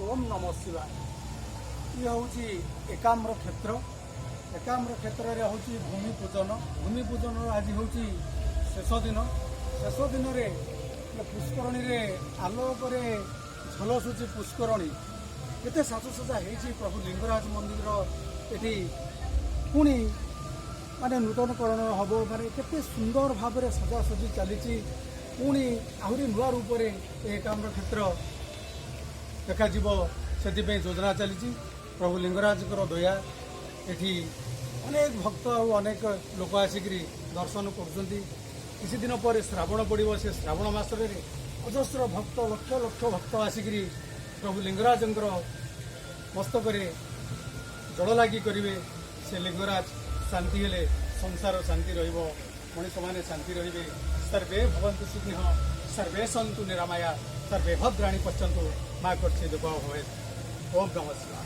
ଓମ୍ ନମ ଶିବାୟ। ଇଏ ହେଉଛି ଏକାମ୍ର କ୍ଷେତ୍ର। ଏକାମ୍ର କ୍ଷେତ୍ରରେ ହେଉଛି ଭୂମି ପୂଜନ। ଭୂମି ପୂଜନର ଆଜି ହେଉଛି ଶେଷ ଦିନ। ଶେଷ ଦିନରେ ଏ ପୁଷ୍କରଣୀରେ ଆଲୋକରେ ଝଲସୁଛି ପୁଷ୍କରଣୀ। କେତେ ସାଜସଜା ହେଇଛି ପ୍ରଭୁ ଲିଙ୍ଗରାଜ ମନ୍ଦିର। ଏଠି ପୁଣି ମାନେ ନୂତନକରଣ ହେବ, ମାନେ କେତେ ସୁନ୍ଦର ଭାବରେ ସଜାସଜି ଚାଲିଛି। ପୁଣି ଆହୁରି ନୂଆ ରୂପରେ ଏ ଏକାମ୍ର କ୍ଷେତ୍ର ଦେଖାଯିବ, ସେଥିପାଇଁ ଯୋଜନା ଚାଲିଛି। ପ୍ରଭୁ ଲିଙ୍ଗରାଜଙ୍କର ଦୟା, ଏଠି ଅନେକ ଭକ୍ତ ଆଉ ଅନେକ ଲୋକ ଆସିକରି ଦର୍ଶନ କରୁଛନ୍ତି। କିଛି ଦିନ ପରେ ଶ୍ରାବଣ ପଡ଼ିବ। ସେ ଶ୍ରାବଣ ମାସରେ ଅଜସ୍ର ଭକ୍ତ, ଲକ୍ଷ ଲକ୍ଷ ଭକ୍ତ ଆସିକରି ପ୍ରଭୁ ଲିଙ୍ଗରାଜଙ୍କର ମସ୍ତକରେ ଜଳଲାଗି କରିବେ। ସେ ଲିଙ୍ଗରାଜ ଶାନ୍ତି ହେଲେ ସଂସାର ଶାନ୍ତି ରହିବ, ମଣିଷମାନେ ଶାନ୍ତି ରହିବେ। ସର୍ବେ ଭବନ୍ତୁ ସୁଖିନଃ, ସର୍ବେ ସନ୍ତୁ ନିରାମୟା, ସର୍ବେ ଭଦ୍ରାଣି ପଶ୍ୟନ୍ତୁ, ମା କଶ୍ଚିଦ୍ ଦୁଃଖଭାଗ୍ ଭବେତ୍। ଓମ୍ ନମଃ ଶିବାୟ।